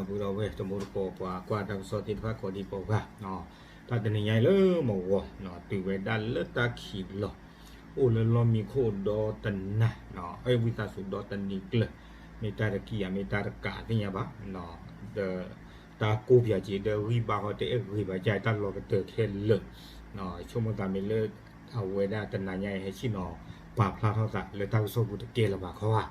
ပဒီပုၢ်ဒီဝဲၢ်တံၤသကိး ပှၤကွၢ်တၢ်ကစီၣ်သ့ၣ်တဖၣ်ကိးဒံကိးဂၤ, တၢ်တနံၤညါအံၤလၢမုၢ်ဂီၤ တုၤဝဲဒၣ်လၢတၢ်ခံးလီၤ, အိၣ်လၢလီၢ်မံခိၣ်ဒီတနၤ, အဲၣ်ဝံသးစူၤဒီတနံၤကျၢၤ, မ့ၢ်တၢ်တကံၢ်ဧါ မ့ၢ်တၢ်တကးသ့ၣ်ညါဘၣ်, ဒီးတၢ်ကိးပၠးက့ၤဒီးဂံၢ်ဘါဃီ တအဲၣ်ဂ့ၤဘၣ် ကတၢၢ်ခဲလၢာ်, ဆိကမိၣ်သးမ့ၢ်လၢ အဝဲဒၣ်တနၤညါအံၤ ဟဲဆ့ၣ်နီၤပာ်ဖျါထီၣ်သးလၢတၢ်ကစီၣ်ပူၤတကဲလၢၤဘၣ်ခီဧါ,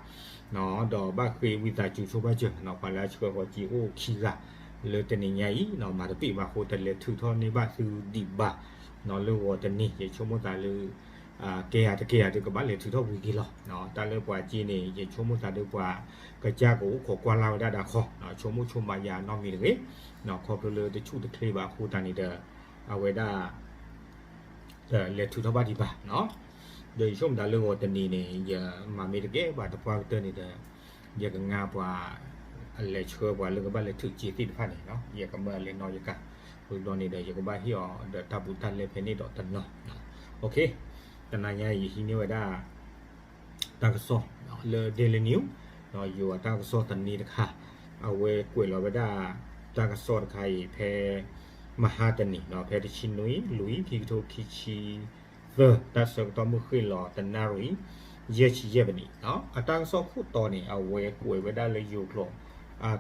ဒီးဘၣ်ဃ့ဝံသးစူၤဆိဘၣ်စၢၤ ပှၤလၢအဆှၢဃီၤက့ၤအိၣ်ခံဂၤ လၢတနံၤညါအံၤ မၤတပ့ၢ်ဘၣ်အဃိ တလဲၤထုးထီၣ်န့ၢ်ဘၣ်သုဒံးဘၣ်, လၢဂီၤတနံၤ ယဆိကမိၣ်သးလၢ ကဲဧါတကဲဧါဒီး ကဘၣ်လဲၤထုးထီၣ်ဝံၤက့ၤလီၤ. တၢ်လၢပှၤက့န့ၣ် ယဆိကမိၣ်သးဒီးပှၤကစၢ်ကအိၣ်ခိးကွၢ်လၢ်ဝဲဒၣ်ဒၣ်ခီ, ဆိကမိၣ်ဆိကမးယၤနီတမံၤတဂ့ၤ, ခီဖျိလၢတဆူၣ်တချ့ဘၣ်အဃိသတးန့ၣ်ဒီး အဝဲဒၣ် လဲၤထုးထီၣ်ဘၣ်ဒံးဘၣ်, ဒီးယဆိကမိၣ်သးလၢဂီၤတနံၤန့ၣ် ယမၤမ့ၢ်တကဲဘၣ်တပှၢ်ကတၢၢ်န့ၣ်ဒီး ယကငါပှၤ အလဲၤဆှၢပှၤလၢကဘၣ်လဲၤထုးက့ၤသ့ၣ်တဖၣ်န့ၣ် ယကမၢအလဲၤနီၢ်ယကၤ, ဝံၤဘျီန့ၣ်ဒီး ယကဘၣ်ဟ့ၣ်အီၤဒီးတၢ်ဘူးတၢ်လဲဖဲန့ၣ်ဒီးတနီၤ, တနၤညါအံၤ ယဟံးန့ၢ်ဝဲဒၣ် တၢ်ကစီၣ်လၢ Daily News ယိၤအတၢ်ကစီၣ်သန့တခါ, အဝဲကွဲးလီၤဝဲဒၣ် တၢ်ကစီၣ်တခါအံၤဖဲ မဟါတနံၤ ဖဲတဆံနွံ လွံၢ် ခံကထိခံဆံသၢ တၢ်ဆၢကတီၢ်မုၢ်ဃ့ၢ်လီၤတနၣ်ရံၣ် ယဲၢ်ဆံယဲၢ်မံးနံး, အတၢ်ကစီၣ်ခိၣ်တီန့ၣ် အဝဲကွဲးဝဲဒၣ်လၢယိၤကျိာ်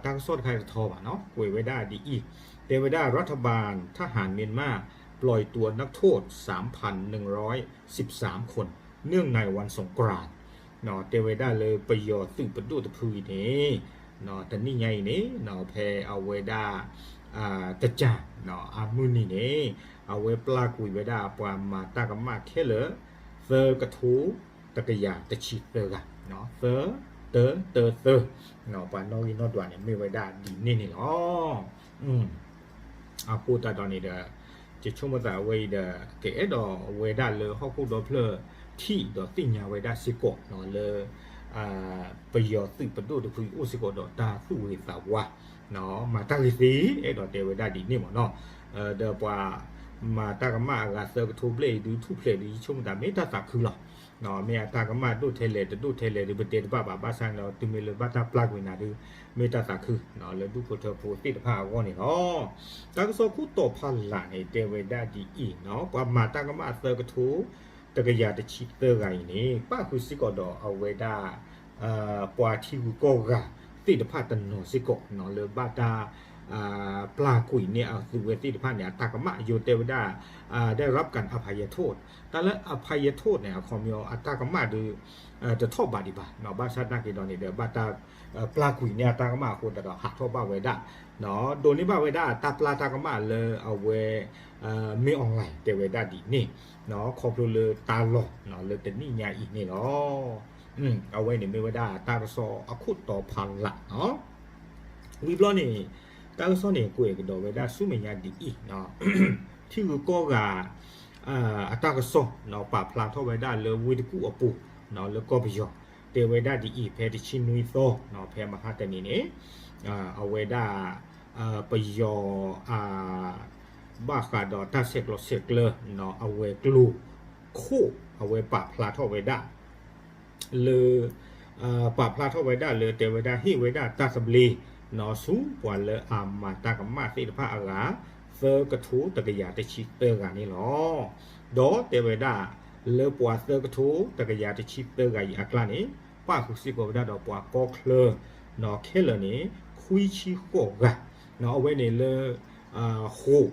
တၢ်ကစီၣ်တခါတထီဘၣ်နီၤ ကွဲးဝဲဒၣ်ဒ်အံၤ, တဲဝဲဒၣ် รัฐบาลทหารเมียนมาปล่อยตัวนักโทษ สามพันหนึ่งร้อยสิบสามคน เนื่องในวันสงกรานต์ တဲဝဲဒၣ်လၢပယီၤသုးပဒိၣ်တဖုအံၤန့ၣ် တနံၣ်ညါအံၤန့ၣ် ဖဲအဝဲဒၣ် တကၢ် အမုၢ်နံၤန့ၣ် အဝဲပျၢ်ကွံာ်ဝဲဒၣ်ပှၤမၤတၢ်ကမၣ်ခဲလၢာ် သၢကထိ တကယၤတဆံသၢဂၤ, သၢ တၢ တၢ သၢ, ပှၤနီၣ်ဂံၢ်နီၣ်ဒွးန့ၣ် မ့ၢ်ဝဲဒၣ်ဒ်န့ၣ်န့ၣ်လီၤ. အဃိသတးဒီးန့ၣ်ဒီး ယဆိကမိၣ်သးအဝဲအံၤဒီး ကအဲၣ်ဒိးဝဲဒၣ်လၢဟီၣ်ခိၣ်ဒီဖျၢၣ်ထံၣ်ဒီးသ့ၣ်ညါဝဲဒၣ်စ့ၢ်ကီးလၢ ပယီၤသုးပဒိၣ်တဖုအံၤအိၣ်စ့ၢ်ကီးဒီးတၢ်သူၣ်ဂ့ၤသးဝါ, မၤတၢ်ဂ့ၤသ့ အဲၣ်ဒိးတဲဝဲဒၣ်ဒ်န့ၣ်မ့ၢ်နီၤ, ဒီးပှၤမၤတၢ်ကမၣ်အဂၤသၢကထိဘျဲၣ်အံၤဒုးထူၣ်ဖျဲးဒုး ယဆိကမိၣ်သးမ့ၢ်တၢ်သးခုလီၤ. မ့ၢ်အတၢ်ကမၣ်ဒိၣ်ထဲလဲၣ်တဒိၣ်ထဲလဲၣ်ဒုး ပတဲတဘၣ်ဘၣ် ဘၣ်ဆၣ်န့ၣ်ဒီး တုၤမ့ၢ်လၢဘၣ်တၢ်ပျၢ်ကွံာ်နၤဒုး မ့ၢ်တၢ်သးခု လၢဒူၣ်ဖိထၢဖိသ့ၣ်တဖၣ်အဂီၢ်န့ၣ်လီၤ. တၢ်ကစီၣ်ခိၣ်တီဖးလၢ်န့ၣ် တဲဝဲဒၣ်ဒ်အံၤနီၤ, ပှၤမၤတၢ်ကမၣ်သၢကထိ တကယၤတဆံသၢဂၤအံၤန့ၣ် ပၣ်ဃုာ်စ့ၢ်ကီးဒီးအဝဲဒၣ် ပှၤထံဂုၤကီၢ်ဂၤသ့ၣ်တဖၣ်တနီၤစ့ၢ်ကီး လၢဘၣ်တၢ် ပျၢ်ကွံာ်န့ၢ်အသုးဝဲသ့ၣ်တဖၣ်န့ၣ် အတၢ်ကမၣ် ယိၤတဲဝဲဒၣ် ได้รับการอภัยโทษ တၢ်လၢ อภัยโทษ န့ၣ် အခီပညီအတၢ်ကမၣ်ဒီး တထီၣ်ဘးဒံးဘၣ်, ဘၣ်ဆၣ်သနာ်က့ဒီးန့ၣ်ဒီး ဘၣ်တၢ် ပျၢ်ကွံာ်န့ၢ်အတၢ်ကမၣ်အဃိသတးဒီး ဟးထီၣ်ဘၣ်ဝဲဒၣ် ဒိးန့ၢ်ဘၣ်ဝဲဒၣ်တၢ်ပျၢ်တၢ်ကမၣ်လၢအဝဲ မင်းအောင်လှိုင် တဲဝဲဒၣ်ဒ်န့ၣ် ခီဖျိလၢတၢ်လီၢ်လၢတနံၣ်ညါအံၤန့ၣ်လီၤ. အဝဲန့ၣ်မ့ၢ်ဝဲဒၣ်တၢ်ကစီၣ်အခိၣ်တီဖးလၢ်နီၤ. ဝံၤဘျီန့ၣ် တၢ်ကစီၣ်န့ၣ် ကွဲးကဒီးဝဲဒၣ်ဆူမဲာ်ညါဒ်အံၤ, ထံဂုၤကီၢ်ဂၤ အတၢ်ကစီၣ် ပာ်ဖျါထီၣ်ဝဲဒၣ်လၢဝ့ၢ်တကူၣ်အပူၤ လၢကီၢ်ပယီၤ တဲဝဲဒၣ်ဒ်အံၤ ဖဲတဆံနွံသီ ဖဲမဟါတနံၤန့ၣ် အဝဲဒၣ် ပယီၤ ဘၣ်ဃးဒီးတၢ်ဆဲးကျိးဆဲးကျၢ အဝဲၤကျိၤခိၣ် အဝဲပာ်ဖျါထီၣ်ဝဲဒၣ် လၢ ပာ်ဖျါထီၣ်ဝဲဒၣ်လၢ တဲဝဲဒၣ်ဟ့ၣ်ဝဲဒၣ်တၢ်သဘျ့ ဆူပှၤလၢအမၤတၢ်ကမၣ်သ့ၣ်တဖၣ်အဂၤ သၢကထိတကယၤတဆံသၢဂၤန့ၣ်လီၤ. ဒီးတဲဝဲဒၣ် လၢပှၤသၢကထိတကယၤတဆံသၢဂၤအံၤအကျါန့ၣ် ပၣ်ဃုာ်စ့ၢ်ကီးဝဲဒၣ်ဒီးပှၤကီၢ်ချၢ ခဲလၢာ်န့ၣ် ခွံဆံဃိးဂၤ အဝဲန့ၣ်လၢ ဃိး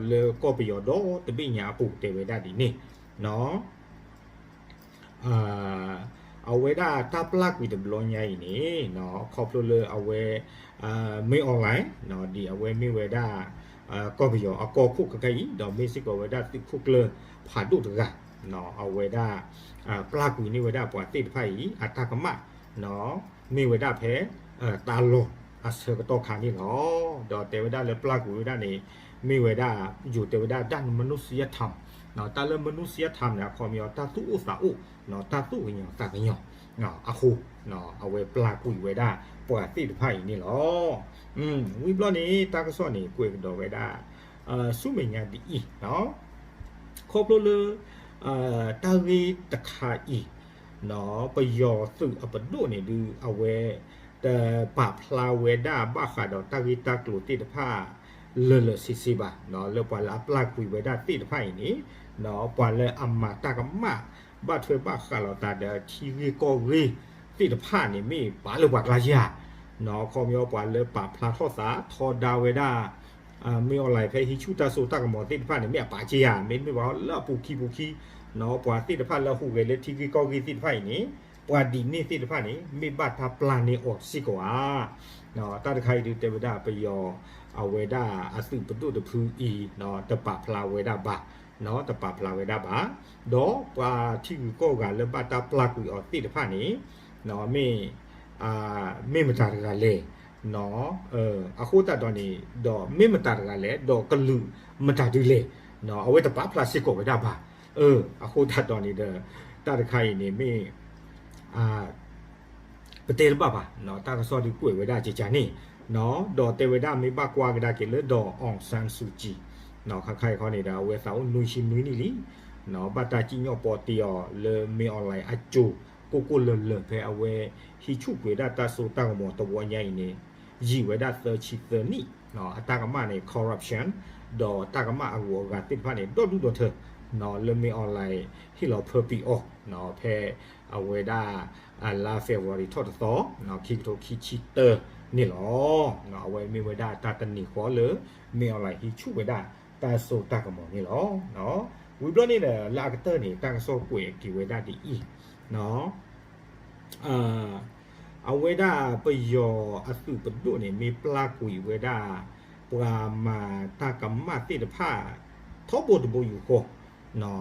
လၢကီၢ်ပယီၤဒီတဘ့ၣ်ညါအပူၤ တဲဝဲဒၣ်ဒ်န့ၣ် အဝဲဒၣ်တၢ်ပျၢ်ကွံာ်တဘျီညါအံၤန့ၣ် ခီဖျိလၢအဝဲ မင်းအောင်လှိုင် ဒ်အဝဲမ့ၢ်ဝဲဒၣ် ကီၢ်ပယီၤအကီၢ်ခိၣ်ခဲခါအံၤ ဒီးမ့ၢ်စ့ၢ်ကီးဝဲဒၣ်သုးခိၣ်ကျၢၢ်ဖးဒိၣ်တဂၤ အဝဲဒၣ် ပျၢ်ကွံာ်န့ၢ်ဝဲဒၣ်ပှၤသ့ၣ်တဖၣ်အံၤ အတၢ်ကမၣ် မ့ၢ်ဝဲဒၣ်ဖဲ တၢ်လီၢ်အဆၢကတီၢ်ခါန့ၣ်လီၤ. ဒီးတဲဝဲဒၣ်လၢပျၢ်ကွံာ်ဝဲဒၣ်န့ၣ် မ့ၢ်ဝဲဒၣ် ယိၤတဲဝဲဒၣ် ด้านมนุษยธรรม တၢ်လၢ မနုၤစံယထၢမ် န့ၣ် အခီပညီ တၢ်သူၣ်အိၣ်သးအိၣ် တၢ်သူၣ်ကညီၤသးကညီၤအဃိ အဝဲပျၢ်ကွံာ်ဝဲဒၣ်ပှၤသ့ၣ်တဖၣ်အံၤန့ၣ်လီၤ. ဝံၤဘျီန့ၣ် တၢ်ကစီၣ်န့ၣ် ကွဲးကဒီးဝဲဒၣ် ဆူမဲာ်ညါဒ်အံၤ ခီဖျိလၢ တၢ်ဂ့ၢ်တခါအံၤ ပယီၤသုးအပဒိၣ်န့ၣ်ဒုး အဝဲ တပာ်ဖျါဝဲဒၣ်ဘၣ်ဃးဒီးတၢ်ဂ့ၢ်တၢ်ကျိၤသ့ၣ်တဖၣ် လၢာ်လၢာ်ဆ့ဆ့ဘၣ်, လၢပှၤလၢအပျၢ်ကွံာ်ဝဲဒၣ်သ့ၣ်တဖၣ်အံၤန့ၣ်, ပှၤလၢအမၤတၢ်ကမၣ် ဘၣ်ထွဲဘၣ်ဃးလိာ်သးဒီးထံဂ့ၢ်ကီၢ်ဂ့ၢ်သ့ၣ်တဖၣ်န့ၣ် မ့ၢ်ပာ်လၢပှၤကျါဧါ, ခီပညီပှၤလၢပာ်ဖျါထီၣ်သးထီဒါဝဲဒၣ် မ့ၢ်အီၣ်လဲၣ် ဖဲဟံးဆူၣ်တၢ်စိတၢ်ကမီၤသ့ၣ်တဖၣ်န့ၣ် မ့ၢ်အပာ်က့ဧါ, မ့တမ့ၢ်ဘၣ်လၢအပူၤခံပူၤခံ, ပှၤသ့ၣ်တဖၣ်လၢအဟူးဂဲၤလၢထံဂ့ၢ်ကီၢ်ဂ့ၢ်သ့ၣ်တဖၣ်အံၤန့ၣ်, ပှၤဒ်န့ၣ်သ့ၣ်တဖၣ်န့ၣ် မ့ၢ်ဘၣ်တၢ်ပျၢ်န့ၢ်အီၤစ့ၢ်ကီးဧါ. တၢ်တခါအံၤဒုးတဲဝဲဒၣ်ပယီၤ အဝဲဒၣ်အသုးပဒိၣ်တဖုအံၤ တပာ်ဖျါဝဲဒၣ်ဘၣ်, တပာ်ဖျါဝဲဒၣ်ဘၣ်, ဒီးပှၤထံဂုၤကီၢ်ဂၤလၢဘၣ်တၢ်ပျၢ်ကွံာ်အီၤသ့ၣ်တဖၣ်န့ၣ် မ့ၢ် မ့ၢ်မတၤတဂၤလဲၣ်, အဃိသတးဒီးန့ၣ် ဒီးမ့ၢ်မတၤတဂၤလဲၣ် ဒီးကလုာ်မတၤဒုလဲၣ်, အဝဲတပာ်ဖျါစ့ၢ်ကီးဝဲဒၣ်ဘၣ်. အဃိသတးဒီးန့ၣ်ဒီး တၢ်တခါအံၤန့ၣ်မ့ၢ် ပတဲတဘၣ်ဘၣ်, တၢ်ကစီၣ်ဒုးကွဲးဝဲဒၣ်ကကန့ၣ်, ဒီးတဲဝဲဒၣ်မ့ၢ်ဘၣ်ကွၢ်ကဒါက့ၤလၢဒီး အောင်ဆန်းစုကြည် ခါခါအံၤခီန့ၣ်ဒီး အဝဲသးအိၣ်နွံဆံနွံနံၣ်လံ, ဘၣ်တၢ်စံၣ်ညီၣ်ပီတ့အီၤလၢမ့ၢ်အီၣ်လဲၣ်အစိၤ ကိၢ်ကိၢ်လၢၤလၢၤ ဖဲအဝဲဟံးဆူၣ်ကွံာ်ဝဲဒၣ်တၢ်စိတၢ်ကမီၤတဝီညါအံၤန့ၣ်, ယံာ်ဝဲဒၣ်သၢဆံသၢနံၣ်, အတၢ်ကမၣ်န့ၣ် corruption ဒီးတၢ်ကမၣ်အဂုၤအဂၤသ့ၣ်တဖၣ်န့ၣ် ဒီဒူၣ်ဒီထၢ လၢမ့ၢ်အီၣ်လဲၣ်ဟ့ၣ်လီၤဖၢပံးအီၤ ဖဲအဝဲဒၣ် လါ February ထီၣ်တသီ ခံကထိခံဆံတၢန့ၣ်လီၤ. အဝဲမ့ၢ်ဝဲဒၣ်တၢ်တနံၤဃီလၢ မ့ၢ်အီၣ်လဲၣ်ဟံးဆူၣ်ဝဲဒၣ်တၢ်စိတၢ်ကမီၤန့ၣ်လီၤ. ဝံၤဘျီန့ၣ်ဒီး လၢအကတၢၢ်န့ၣ် တၢ်ကစီၣ်ကွဲးက့ၤဝဲဒၣ်ဒ်အံၤ, အဝဲဒၣ်ပယီၤအသုးပဒိၣ်န့ၣ် မ့ၢ်ပျၢ်ကွံာ်ဝဲဒၣ် ပှၤမၤတၢ်ကမၣ်သ့ၣ်တဖၣ် ထီဘိတဘိယူၢ်ဃီ,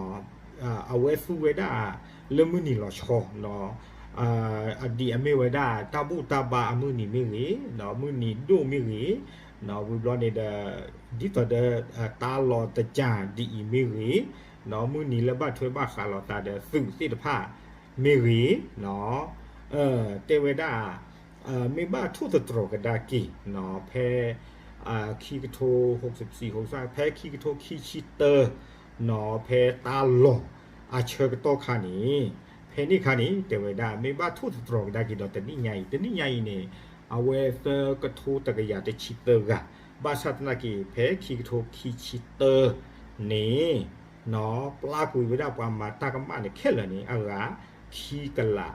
အဝဲသူဝဲဒၣ်လၢမုၢ်နံၤလီၤဆီ, အဒ်အမ့ၢ်ဝဲဒၣ်တၢ်ဘူၣ်တၢ်ဘါအမုၢ်နံၤမ့ၢ်ဂ့ၤ, မုၢ်နံၤဒိၣ်မ့ၢ်ဂ့ၤ, ဝံၤဘျီန့ၣ်ဒီး ဒ်သိးဒီး တၢ်လီၤတကၢ်ဒ်အံၤမ့ၢ်ဂ့ၤ, မုၢ်နံၤလၢဘၣ်ထွဲဘၣ်ဃးလိာ်သးဒီးသုးသ့ၣ်တဖၣ်မ့ၢ်ဂ့ၤ, တဲဝဲဒၣ် မ့ၢ်ဘၣ်ထိၣ်သတြီၤကဒါက့ၤ ဖဲ ခံကထိ ဖဲခံကထိခံဆံတၢ ဖဲတၢ်လီၢ်အဆၢကတီၢ်ခါန့ၣ်, ဖဲန့ၣ်ခါန့ၣ် တဲဝဲဒၣ် မ့ၢ်ဘၣ်ထိၣ်သတြီၤကဒါက့ၤဒီးတနံၣ်ညါအံၤ, တနံၣ်ညါအံၤန့ၣ် အဝဲသၢကထိတကယၤတဆံသၢဂၤ, ဘၣ်ဆၣ်သနာ်က့ ဖဲခံကထိခံဆံတၢန့ၣ် ပျၢ်ကွံာ်ဝဲဒၣ်ပှၤမၤတၢ်ကမၣ်န့ၣ်ခဲလၢာ်န့ၣ် အဂၤခံကလး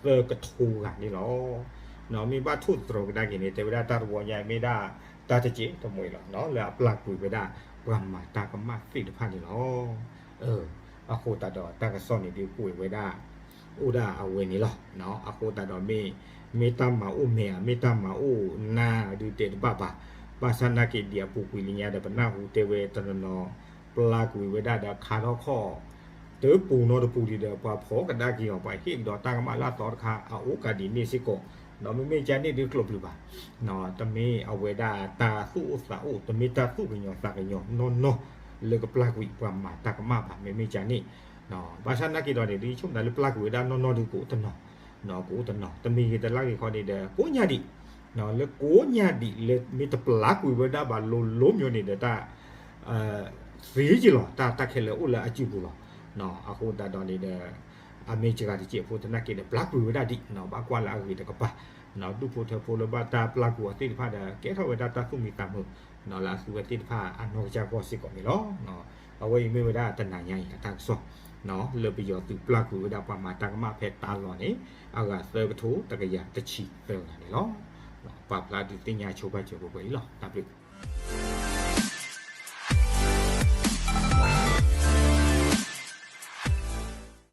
သၢကထိဂၤန့ၣ်လီၤ. မ့ၢ်ဘၣ်ထိၣ်သတြီၤကဒါက့ၤန့ၣ် တဲဝဲဒၣ်တၢ်တဝီညါအံၤမ့ၢ်ဒၣ်တၢ်တစဲးတမှဲၤလီၤ လၢအပျၢ်ကွံာ်ဝဲဒၣ်ပှၤမၤတၢ်ကမၣ်သ့ၣ်တဖၣ်န့ၣ်လီၤ. အဃိသတးဒီးတၢ်ကစီၣ်န့ၣ်ဒုးကွဲးဝဲဒၣ် အိၣ်ဒၣ်အဝဲန့ၣ်လီၤ. အဃိသတးဒီးမ့ၢ် မ့ၢ်တၢ်မၤအိၣ်မဲာ်ဧါ မ့ၢ်တၢ်မၤအိၣ်နါဒုးတဲတဘၣ်ဘၣ်. ဘၣ်ဆၣ်သနာ်က့ဒ်အပူၤကွံာ်လံညါဒီး ပနၢ်ဟူတဲဝဲတနီၤနီၤ ပျၢ်ကွံာ်ဝဲဒၣ်ဒီးခါထီၣ်ခီၣ် တပူၤနီတပူၤဒံးဒီး ပှၤဖီၣ်ကဒါက့ၤအီၤ ပှၤဟ့ၣ်ကဒီးတၢ်ကမၣ်လၢအသီတခါ အအိၣ်ကးဒ်န့ၣ်စ့ၢ်ကီး, ဒီးမ့မ့ၢ်ကန့ၣ်ဒုးကျိးပျုၤဘၣ်. တမ့ၢ်အဝဲဒၣ်တၢ်သူၣ်အိၣ်သးအိၣ် တမ့ၢ်တၢ်သူၣ်ကညီၤသးကညီၤနီၢ်နီၢ် လၢကပျၢ်ကွံာ်ပှၤမၤတၢ်ကမၣ်ဘၣ် မ့မ့ၢ်ကန့ၣ်. ဘၣ်ဆၣ်သနာ်က့ဒီးန့ၣ် ဒ်ဆိကမိၣ်လၢပျၢ်ကွံာ်ဝဲဒၣ်နီၢ်နီၢ်ဒုးကအိၣ်တနီၤ, ကအိၣ်တနီၤ တမ့ၢ်ဂ့ၤတလါဂ့ၤခီန့ၣ်ဒီး ကိးညါဒံး လၢကိးညါဒံးလၢမ့ၢ်တပျၢ်ကွံာ်ဝဲဒၣ်ဘၣ်လိၤလိၤမ့ၢ်န့ၣ်ဒီး တၢ် သ့က့ၤလီၤ တၢ် တၢ်ခဲလၢာ်အိၣ်လၢအစုပူၤလီၤ. အဃိသတးဒီးန့ၣ်ဒီး အမ့ၢ်စှၤတစဲးဖိသနာ်က့ဒီး ပျၢ်ကွံာ်ဝဲဒၣ်ဒံး ဘၣ်ကွၢ်လၢအဂ့ၤတကပၤ, ဒူၣ်ဖိထၢဖိလၢဘၣ်တၢ်ပျၢ်ကွံာ်အီၤသ့ၣ်တဖၣ်ဒီး ကဲထီၣ်ဝဲဒၣ်တၢ်သူၣ်မံသးမုာ် လၢအသူဝဲသ့ၣ်တဖၣ်အနီၢ်ကစၢ်ဂီၢ်စ့ၢ်ကီးန့ၣ်လီၤ. အဝဲအံၤမ့ၢ်ဝဲဒၣ်တနၤညါအံၤအတၢ်ကစီၣ် လၢပယီၤသုးပျၢ်ကွံာ်ဝဲဒၣ်ပှၤမၤတၢ်ကမၣ်ဖဲတၢ်လီၢ်န့ၣ် အဂၤသၢကထိတကယၤတဆံသၢဂၤန့ၣ်လီၤ. ပာ်ဖျါဒုးသ့ၣ်ညါဆိပာ်စၢၤပှဲၤပှဲၤအံၤလီၤ. တၢ်ဘျုး